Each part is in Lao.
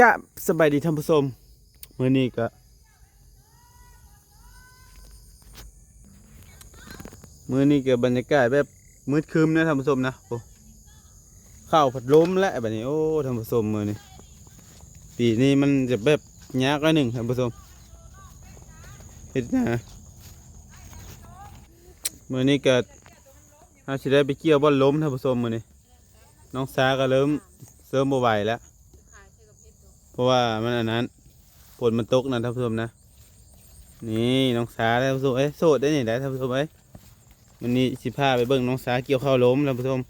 ກະສະບາຍດີທ່ານຜູ້ຊົມ ມື້ນີ້ກະ ມື້ນີ້ກະບັນຍາກາດແບບມືດຄຶ້ມນະທ່ານຜູ້ຊົມນະ. ໂອ້ ເຂົ້າພັດລົມແລ້ວບັດນີ້. ໂອ້ ທ່ານຜູ້ຊົມ ມື້ນີ້ ປີນີ້ມັນຈະແບບຍາກໜ້ອຍໜຶ່ງທ່ານຜູ້ຊົມ ເຮັດນາ. ມື້ນີ້ກະ ເຮົາຊິໄດ້ໄປກ່ຽວບ່ອນລົມທ່ານຜູ້ຊົມ ມື້ນີ້ ນ້ອງສາກໍເລີ່ມ ເລີ່ມບໍ່ໄຫວແລ້ວ ເພາະວ່າມັນອັນນັ້ນ ຝົນມັນຕົກນະທ່ານຜູ້ຊົມນະ. ນີ້ນ້ອງສາທ່ານຜູ້ຊົມເອີຍ ໂສດໄດ໋ນີ້ໄດ໋ທ່ານຜູ້ຊົມເອີຍ. ມື້ນີ້ຊິພາໄປເບິ່ງນ້ອງສາກ່ຽວເຂົ້າລົມທ່ານຜູ້ຊົມ.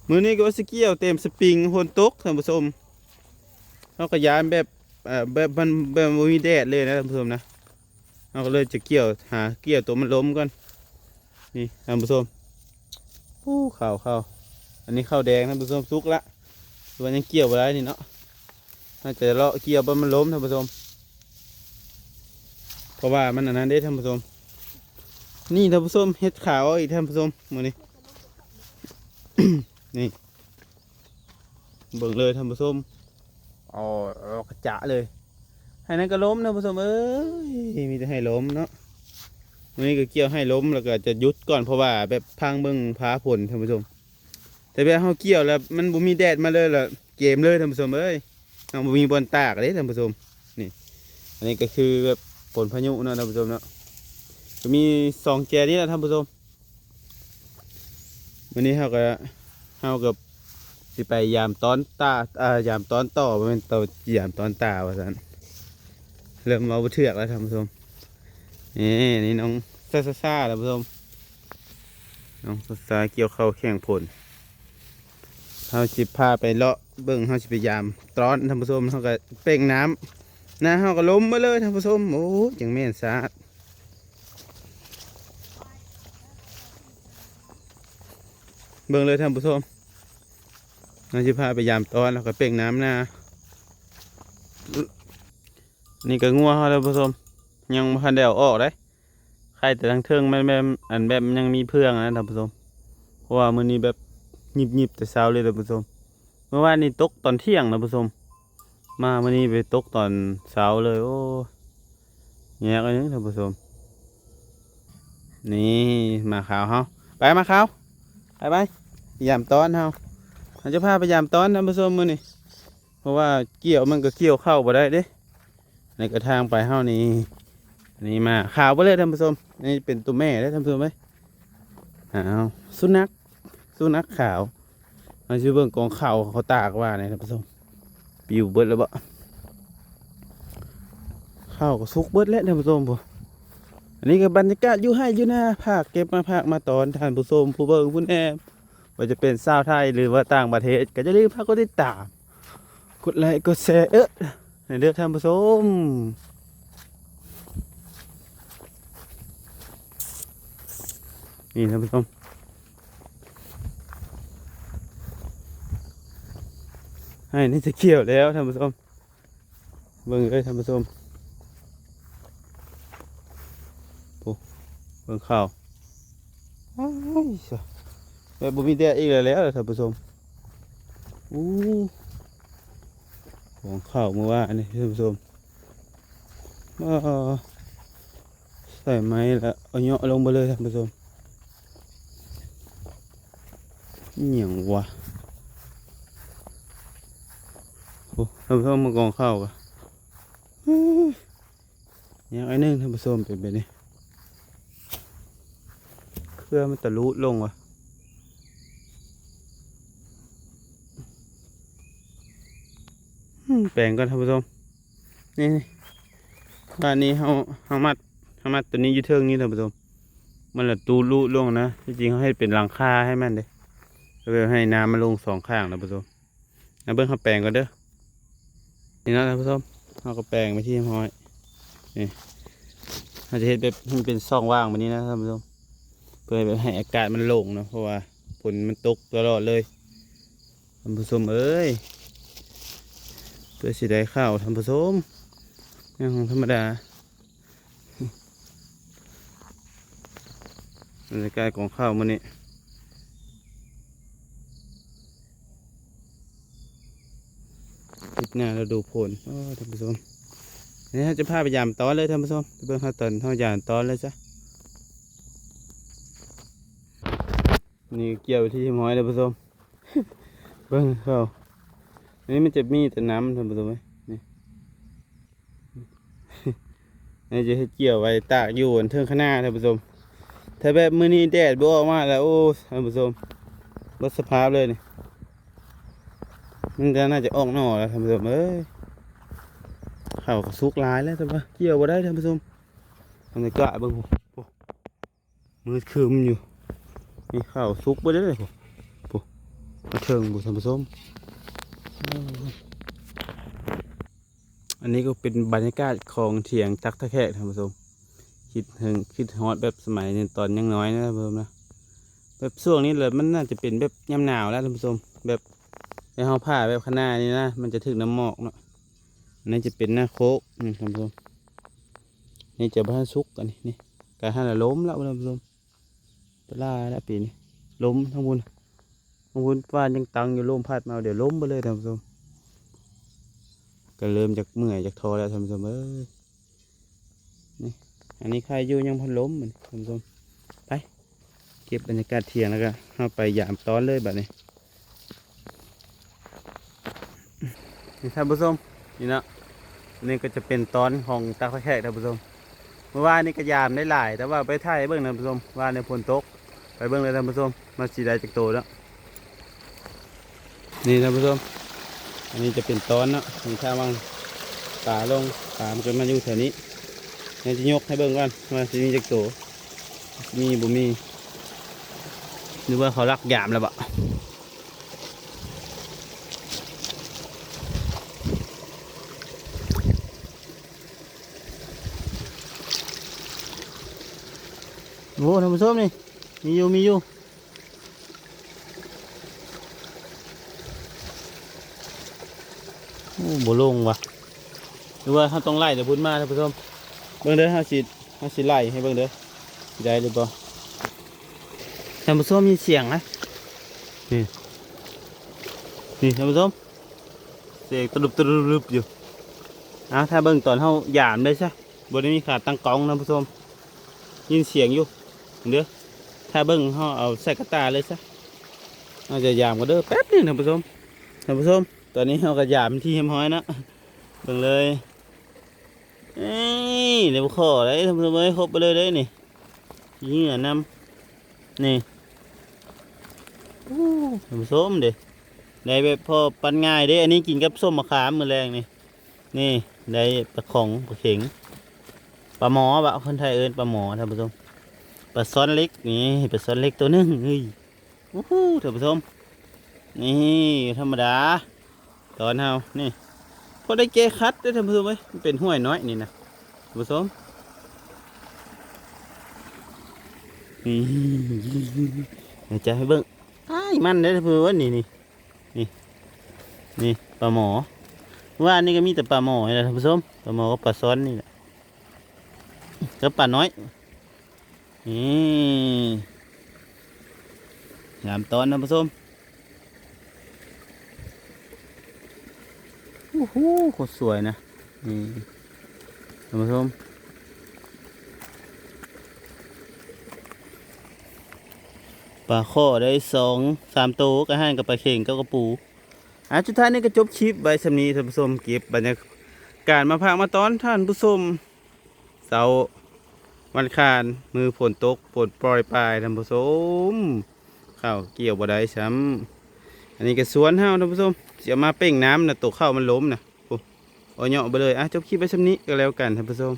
ມື້ນີ້ກໍວ່າຊິກ່ຽວເຕັມສະປຣິງ ຝົນຕົກທ່ານຜູ້ຊົມ. ເຮົາກໍຢ້ານແບບ ເອີ ແບບມັນ ແບບບໍ່ມີແດດເລີຍນະທ່ານຜູ້ຊົມນະ. ເຮົາກໍເລີຍຈະກ່ຽວ ຫາກ່ຽວໂຕມັນລົມກ່ອນ. ນີ້ທ່ານຜູ້ຊົມ ໂອ້ ເຂົ້າ ເຂົ້າ ອັນນີ້ເຂົ້າແດງທ່ານຜູ້ຊົມ ສຸກລະ ແຕ່ວ່າຍັງກ່ຽວບໍ່ໄດ້ນີ້ເນາະ. ເຮົາຈະເລາະກ່ຽວບ່ອນມັນລົມທ່ານຜູ້ຊົມ ເພາະວ່າມັນອັນນັ້ນເດ້ທ່ານຜູ້ຊົມ. ນີ້ທ່ານຜູ້ຊົມ ເຫັດຂາວອີກທ່ານຜູ້ຊົມ ມື້ນີ້ ນີ້ ເບິ່ງເລີຍທ່ານຜູ້ຊົມ ອໍ ກະຈະເລີຍ. ໄຮ່ນັ້ນກໍລົມທ່ານຜູ້ຊົມເອີຍ ມີແຕ່ໄຮ່ລົມເນາະ. ມື້ນີ້ກໍກ່ຽວໄຮ່ລົມ ແລ້ວກໍຈະຢຸດກ່ອນ ເພາະວ່າແບບພັງເບິ່ງຟ້າຝົນທ່ານຜູ້ຊົມ. ແຕ່ແບບເຮົາກ່ຽວແລ້ວມັນບໍ່ມີແດດມາເລີຍ ລະເກມເລີຍທ່ານຜູ້ຊົມເອີຍ. ເຮົາບໍ່ມີບ່ອນຕາກເດ້ທ່ານຜູ້ຊົມ. ນີ້ ອັນນີ້ກໍຄືແບບຝົນພາຍຸເນາະທ່ານຜູ້ຊົມເນາະ. ກໍມີສອງແຈນີ້ແຫຼະທ່ານຜູ້ຊົມ. ມື້ນີ້ເຮົາກໍ ເຮົາກໍຊິໄປຢາມຕອນຕາ ເອີ ຢາມຕອນຕໍ່ ບໍ່ແມ່ນຕອນ ຢາມຕອນຕາວ່າຊັ້ນ ເລີ່ມເວົ້າບໍ່ຖືກແລ້ວທ່ານຜູ້ຊົມ. ນີ້ ນີ້ນ້ອງຊາຊາ ທ່ານຜູ້ຊົມ ນ້ອງຊາຊາກ່ຽວເຂົ້າແຂ່ງຝົນ. ເຮົາຊິພາໄປເລາະເບິ່ງ ເຮົາຊິໄປຢາມຕອນທ່ານຜູ້ຊົມ. ເຮົາກໍເປັ່ງນ້ຳ ນາເຮົາກໍລົມມາເລີຍທ່ານຜູ້ຊົມ. ໂອ້ ຈັ່ງແມ່ນຊາດ ເບິ່ງເລີຍທ່ານຜູ້ຊົມ ເຮົາຊິພາໄປຢາມຕອນ ແລ້ວກໍເປັ່ງນ້ຳນາ. ນີ້ກໍງົວເຮົາທ່ານຜູ້ຊົມ ຍັງບໍ່ທັນໄດ້ເອົາອອກເດ້. ໄຂ່ແຕ່ທາງເທິງແມ່ນ ແມ່ນ ອັນແບບຍັງມີເຟືອງນະທ່ານຜູ້ຊົມ ເພາະວ່າມື້ນີ້ແບບຫຍິບໆແຕ່ເຊົ້າເລີຍທ່ານຜູ້ຊົມ. ເມື່ອວານນີ້ຕົກຕອນທ່ຽງທ່ານຜູ້ຊົມ ມາມື້ນີ້ໄປຕົກຕອນເຊົ້າເລີຍ. ໂອ້ ຍາກໜ້ອຍໜຶ່ງທ່ານຜູ້ຊົມ. ນີ້ໝາຂາວເຮົາ ໄປໝາຂາວ ໄປ ໄປ ໄປຢາມຕອນເຮົາ. ເຮົາຈະພາໄປຢາມຕອນທ່ານຜູ້ຊົມມື້ນີ້ ເພາະວ່າກ່ຽວມັນກໍກ່ຽວເຂົ້າບໍ່ໄດ້ເດ້. ໃນກະທາງໄປເຮົານີ້ ນີ້ໝາຂາວໄປເລີຍທ່ານຜູ້ຊົມ. ນີ້ເປັນຕົວແມ່ເດ້ທ່ານຜູ້ຊົມເອີຍ. ອ້າວ ສຸນັກ ສຸນັກຂາວ. ເຮົາຊິເບິ່ງກອງເຂົ້າເຂົາຕາກວ່ານີ້ທ່ານຜູ້ຊົມ ປິວເບິດແລ້ວບໍ? ເຂົ້າກໍສຸກເບິດແລ້ວທ່ານຜູ້ຊົມ. ອັນນີ້ກໍບັນຍາກາດຢູ່ໄຮ່ຢູ່ນາ ພາກເກັບມາ ພາກມາຕອນ ທ່ານຜູ້ຊົມ ຜູ້ເບິ່ງ ຜູ້ແນມ ວ່າຈະເປັນຊາວໄທ ຫຼືວ່າຕ່າງປະເທດ ກໍຢ່າລືມພາກົດຕິດຕາມ ກົດໄລ ກົດແຊ ເອີ ໃຫ້ເດີທ່ານຜູ້ຊົມ. ນີ້ທ່ານຜູ້ຊົມ ໄຮ່ນີ້ຈະກ່ຽວແລ້ວທ່ານຜູ້ຊົມ. ເບິ່ງເອີຍທ່ານຜູ້ຊົມ ໂອ້ ເບິ່ງເຂົ້າ ອ້າຍ ແບບບໍ່ມີແດດອີກແລ້ວ ແລ້ວທ່ານຜູ້ຊົມ. ໂອ້ ຂອງເຂົ້າມື້ວານນີ້ທ່ານຜູ້ຊົມ ເອີ ໃສ່ໄມ້ແລ້ວເອົາເຍາະລົງໄປເລີຍທ່ານຜູ້ຊົມ. ອີ່ຫຍັງວະ? ໂອ້ ທ່ານຜູ້ຊົມ ມາກອງເຂົ້າກະ ຍາກໜ້ອຍໜຶ່ງທ່ານຜູ້ຊົມ ເປັນແບບນີ້ ເຄືອມັນຕະລຸລົງວະ. ອືມ ແປງກ່ອນທ່ານຜູ້ຊົມ. ນີ້ ບາດນີ້ເຮົາ ເຮົາມັດ ເຮົາມັດໂຕນີ້ຢູ່ເທິງນີ້ທ່ານຜູ້ຊົມ ມັນລະຕຸລຸລົງນະ. ທີ່ຈິງເຮົາເຮັດເປັນຫຼັງຄາໃຫ້ມັນເດ້ ແບບໃຫ້ນ້ຳມັນລົງສອງຂ້າງທ່ານຜູ້ຊົມ. ມາເບິ່ງເຮົາແປງກ່ອນເດີ. ນີ້ເນາະທ່ານຜູ້ຊົມ ເຮົາກໍແປງເປັນທີ່ຮຽບຮ້ອຍ. ນີ້ ເຮົາຈະເຮັດແບບໃຫ້ມັນເປັນຊ່ອງວ່າງແບບນີ້ນະທ່ານຜູ້ຊົມ ເພື່ອແບບໃຫ້ອາກາດມັນໂລ່ງເນາະ ເພາະວ່າຝົນມັນຕົກຕະຫຼອດເລີຍ. ທ່ານຜູ້ຊົມເອີຍ ເພື່ອຊິໄດ້ເຂົ້າທ່ານຜູ້ຊົມ ຍັງທຳມະດາ. ບັນຍາກາດກອງເຂົ້າມື້ນີ້ ໂອ້ ທິດໜ້າລະດູຝົນ. ໂອ້ ທ່ານຜູ້ຊົມ ນີ້ເຮົາຈະພາໄປຢາມຕອນເລີຍທ່ານຜູ້ຊົມ. ໄປເບິ່ງເຮົາຕອນເຮົາຢາມຕອນເລີຍຊະ. ນີ້ກ່ຽວໄປທີ່ຮຽບຮ້ອຍແລ້ວທ່ານຜູ້ຊົມ. ເບິ່ງເຂົາ ອັນນີ້ມັນຈະມີແຕ່ນ້ຳທ່ານຜູ້ຊົມເອີຍ. ນີ້ ອັນນີ້ຈະເຮັດກ່ຽວໄວ້ຕາກຢູ່ອັນເທິງຄະນາທ່ານຜູ້ຊົມ. ຖ້າແບບມື້ນີ້ແດດບໍ່ອອກມາແລ້ວ ໂອ້ ທ່ານຜູ້ຊົມ ເບິດສະພາບເລີຍນີ້. ມັນຈະ ໜ້າຈະອອກໜໍ່ແລ້ວທ່ານຜູ້ຊົມເອີຍ. ເຂົ້າກໍສຸກຫຼາຍແລ້ວ ແຕ່ວ່າກ່ຽວບໍ່ໄດ້ທ່ານຜູ້ຊົມ. ບັນຍາກາດເບິ່ງ ໂອ້ ມືດຄຶ້ມຢູ່. ນີ້ເຂົ້າສຸກເບິດແລ້ວ ໂອ້ ມາເຖິງພຸ້ນທ່ານຜູ້ຊົມ. ອັນນີ້ກໍເປັນບັນຍາກາດຂອງຖຽງຕັກທ່າແຂກທ່ານຜູ້ຊົມ. ຄິດເຖິງ ຄິດຮອດແບບສະໄໝຕອນຍັງນ້ອຍນະທ່ານຜູ້ຊົມນະ. ແບບຊ່ວງນີ້ແຫຼະ ມັນໜ້າຈະເປັນແບບຍາມໜາວແລ້ວທ່ານຜູ້ຊົມ. ແບບໃຫ້ເຮົາຜ່າແບບຄະນານີ້ນະ ມັນຈະຖືກນ້ຳໝອກເນາະ. ອັນນີ້ຈະເປັນໜ້າໂຄກນີ້ທ່ານຜູ້ຊົມ. ນີ້ຈະບໍ່ທັນສຸກ ອັນນີ້ ນີ້ ກະຫັ້ນລະ ລົມລະທ່ານຜູ້ຊົມ. ຕະຫຼາຍລະປີນີ້ ລົມທັງພຸ້ນ ທັງພຸ້ນຟ້າຍັງຕັ້ງຢູ່ ລົມພັດມາ ດຽວລົມໄປເລີຍທ່ານຜູ້ຊົມ. ກໍເລີ່ມຈາກເມື່ອຍຈາກທໍ້ແລ້ວທ່ານຜູ້ຊົມເອີຍ. ນີ້ ອັນນີ້ໃຄຢູ່ ຍັງບໍ່ລົມ ທ່ານຜູ້ຊົມ. ໄປ ເກັບບັນຍາກາດຖຽງ ແລ້ວກໍເຮົາໄປຢາມຕອນເລີຍບາດນີ້. ນີ້ທ່ານຜູ້ຊົມ ນີ້ເນາະ ນີ້ກໍຈະເປັນຕອນຂອງຕັກທ່າແຂກທ່ານຜູ້ຊົມ. ມື້ວານນີ້ກໍຢາມໄດ້ຫຼາຍ ແຕ່ວ່າໄປຖ່າຍໃຫ້ເບິ່ງທ່ານຜູ້ຊົມ ວານນີ້ຝົນຕົກ. ໄປເບິ່ງເລີຍທ່ານຜູ້ຊົມ ວ່າຊິໄດ້ຈັກໂຕເນາະ. ນີ້ທ່ານຜູ້ຊົມ ອັນນີ້ຈະເປັນຕອນເນາະ. ນີ້ຖ້າວ່າປາລົງ ປາມັນຈະມາຢູ່ແຖວນີ້. ດຽວຈະຍົກໃຫ້ເບິ່ງກ່ອນວ່າຊິມີຈັກໂຕ ມີບໍ່ມີ ຫຼືວ່າເຂົາລັກຢາມແລ້ວບໍ. ໂອ້ ທ່ານຜູ້ຊົມ ນີ້ ມີຢູ່ ມີຢູ່. ໂອ້ ບໍ່ລົງວ່າ ຫຼືວ່າເຮົາຕ້ອງໄລ່ແຕ່ພຸ້ນມາ ທ່ານຜູ້ຊົມ. ເບິ່ງເດີ ເຮົາຊິ ເຮົາຊິໄລ່ໃຫ້ເບິ່ງເດີ ຊິໄດ້ຫຼືບໍ່. ທ່ານຜູ້ຊົມ ມີສຽງນະ ນີ້ ນີ້ທ່ານຜູ້ຊົມ ສຽງຕະລຸບຕະລຸບຢູ່. ເອົາ ຖ້າເບິ່ງຕອນເຮົາຢາມເລີຍຊະ ບໍ່ໄດ້ມີຂາຕັ້ງກ້ອງທ່ານຜູ້ຊົມ ຍິນສຽງຢູ່ເດີ. ຖ້າເບິ່ງເຮົາເອົາໃສ່ກະຕ່າເລີຍຊະ. ເຮົາຈະຢາມກັນເດີ ແປັບໜຶ່ງທ່ານຜູ້ຊົມ. ທ່ານຜູ້ຊົມ ຕອນນີ້ເຮົາກໍຢາມທີ່ຮຽບຮ້ອຍເນາະ ເບິ່ງເລີຍ. ນີ້ ໄດ້ປາຂໍໄດ໋ທ່ານຜູ້ຊົມເອີຍ ຄົບໄປເລີຍເດ້ນີ້. ມີເຫຍື່ອນຳ ນີ້ ໂອ້ ທ່ານຜູ້ຊົມເດ້ ໄດ້ແບບພໍປັນງ່າຍເດ້. ອັນນີ້ກິນກັບສົ້ມມະຂາມມື້ແລງນີ້. ນີ້ ໄດ້ປາຂອງ ປາເຂັງ ປາໝໍ ບາດຄົນໄທເອີ້ນປາໝໍ ທ່ານຜູ້ຊົມ. ປາຊ່ອນເລັກ ນີ້ ປາຊ່ອນເລັກໂຕໜຶ່ງ ເຮີ້ຍ. ໂອ້ໂຫ ທ່ານຜູ້ຊົມ ນີ້ ທຳມະດາ ຕອນເຮົານີ້ ພໍໄດ້ແກ້ຂັດເດ້ທ່ານຜູ້ຊົມເອີຍ. ມັນເປັນຫ້ວຍນ້ອຍນີ້ນະທ່ານຜູ້ຊົມ. ນີ້ ດຽວຈະໃຫ້ເບິ່ງ ອ້າຍ ມັນເດ້ທ່ານຜູ້ຊົມເອີຍ. ນີ້ ນີ້ ນີ້ ນີ້ ປາໝໍ ວານນີ້ກໍມີແຕ່ປາໝໍນີ້ແຫຼະທ່ານຜູ້ຊົມ ປາໝໍກັບປາຊ່ອນນີ້ແຫຼະ ກັບປານ້ອຍ. ນີ້ ຍາມຕອນທ່ານຜູ້ຊົມ. ໂອ້ໂຫ ໂຄດສວຍນະ ນີ້ ທ່ານຜູ້ຊົມ. ປາຂໍໄດ້ສອງສາມໂຕ ກະຫັ້ນກັບປາເຂັງກັບກະປູ. ອ່າ ສຸດທ້າຍນີ້ກໍຈົບຄລິບໄວ້ສ່ຳນີ້ທ່ານຜູ້ຊົມ. ເກັບບັນຍາກາດມາຝາກມາຕ້ອນທ່ານຜູ້ຊົມ ເຊົ້າວັນອັງຄານ ມື້ຝົນຕົກຝົນໂປຣຍປາຍທ່ານຜູ້ຊົມ. ເຂົ້າກ່ຽວບໍ່ໄດ້ຊ້ຳ. ອັນນີ້ກໍສວນເຮົາທ່ານຜູ້ຊົມ ຊິເອົາມາເປັ່ງນ້ຳນະ ໂຕເຂົ້າມັນລົ້ມນະ. ໂອ້ ເອາະເຍາະໄປເລີຍ. ອ່ະ ຈົບຄລິບໄວ້ສ່ຳນີ້ກໍແລ້ວກັນທ່ານຜູ້ຊົມ.